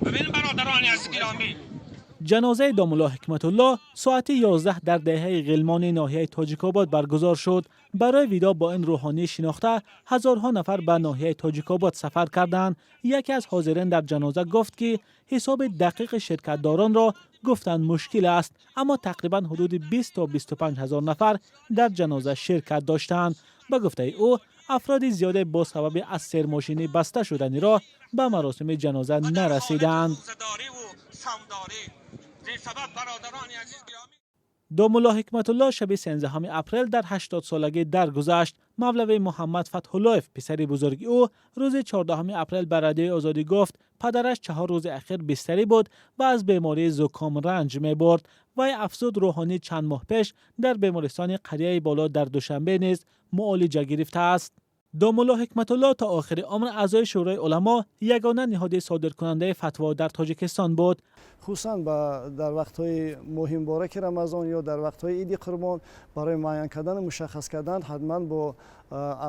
Бибин, бародарони азиз, гиромӣ. Ҷанозаи домулло Ҳикматулло соати 11 дар деҳаи Ғилмони ноҳияи Тоҷикобод баргузор шуд. Барои видоъ бо ин рӯҳонии шинохта ҳазорҳо нафар ба ноҳияи Тоҷикобод сафар карданд. Яке аз ҳозирин дар ҷаноза гуфт, ки ҳисоби дақиқи ширкатдоронро гуфтан мушкил аст, аммо тақрибан ҳудуди 20 то 25 ҳазор нафар дар ҷаноза ширкат доштанд. Ба гуфтаи ӯ, афроди зиёде бо сабаби аз сермошинӣ баста шудани роҳ ба маросими ҷаноза нарасиданд. Рӯзадорӣву савмдорӣ зин сабаб, бародарони азиз, гиромӣ. Домулло Ҳикматулло шаби 13 апрел дар 80-солагӣ даргузашт. Мавлавӣ Муҳаммад Фатҳуллоев, писари бузурги ӯ, рӯзи 14 апрел ба Радиои Озодӣ гуфт, падараш 4 рӯзи ахир бистарӣ буд ва аз бемории зуком ранҷ мебурд. Вай афзуд, рӯҳонӣ чанд моҳ пеш дар бемористони Қарияи Боло дар Душанбе низ муолиҷа гирифтааст. Домулло Ҳикматулло то охири умр аъзои Шӯрои уламо, ягона ниҳоди содиркунандаи фатво дар Тоҷикистон буд. Хусусан дар вақтҳои моҳи мубораки Рамазон ё дар вақтҳои Иди Қурбон барои муайян кардану мушаххас кардан ҳатман бо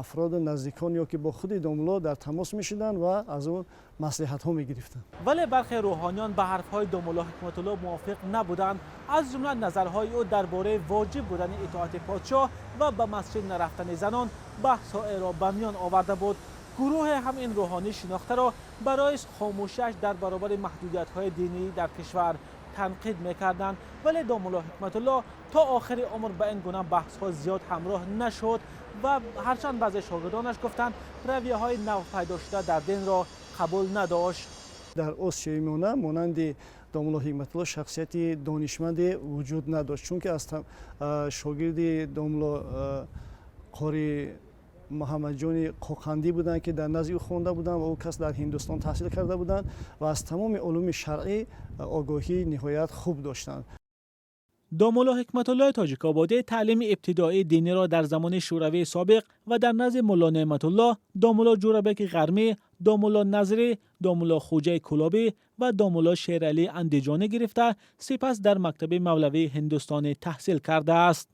афроду наздикон ё ки бо худи домулло дар тамос мешуданд ва аз ӯ маслиҳатҳо мегирифтанд. Вале бархе рӯҳониён ба ҳарфҳои домулло Ҳикматулло мувофиқ набуданд. Аз ҷумла назарҳои ӯ дар бораи воҷиб будани итоати подшоҳ ва ба масҷид нарафтани занон баҳсҳоеро ба миён оварда буд. Гурӯҳе ҳам ин рӯҳонии шинохтаро барои хомӯшиаш дар баробари маҳдудиятҳои динӣ дар кишвар танқид мекарданд. Вале домулло Ҳикматулло то охири умр ба ин гуна баҳсҳо зиёд ҳамроҳ нашуд ва ҳарчанд баъзе шогирдонаш гуфтанд, равияҳои навпайдошуда дар динро қабул надошт. Дар Осиёи Миёна монанди домулло Ҳикматулло шахсияти донишманде вуҷуд надошт, чунки аз шогирди домулло Қори Муҳаммадҷони Қоқандӣ буданд, ки дар назди ӯ хонда буданд ва ӯ кас дар Ҳиндустон таҳсил карда буданд ва аз тамоми улуми шаръӣ огоҳии ниҳоят хуб доштанд. Домулло Ҳикматуллои Тоҷикободӣ таълими ибтидоии диниро дар замони Шӯравии собиқ ва дар назди Мулло Неъматулло, домулло Ҷӯрабеки Ғармӣ, домулло Назрӣ, домулло Хуҷаи Кӯлобӣ ва домулло Шералии Андиҷонӣ гирифта, сипас дар мактаби мавлавии ҳиндустонӣ таҳсил кардааст.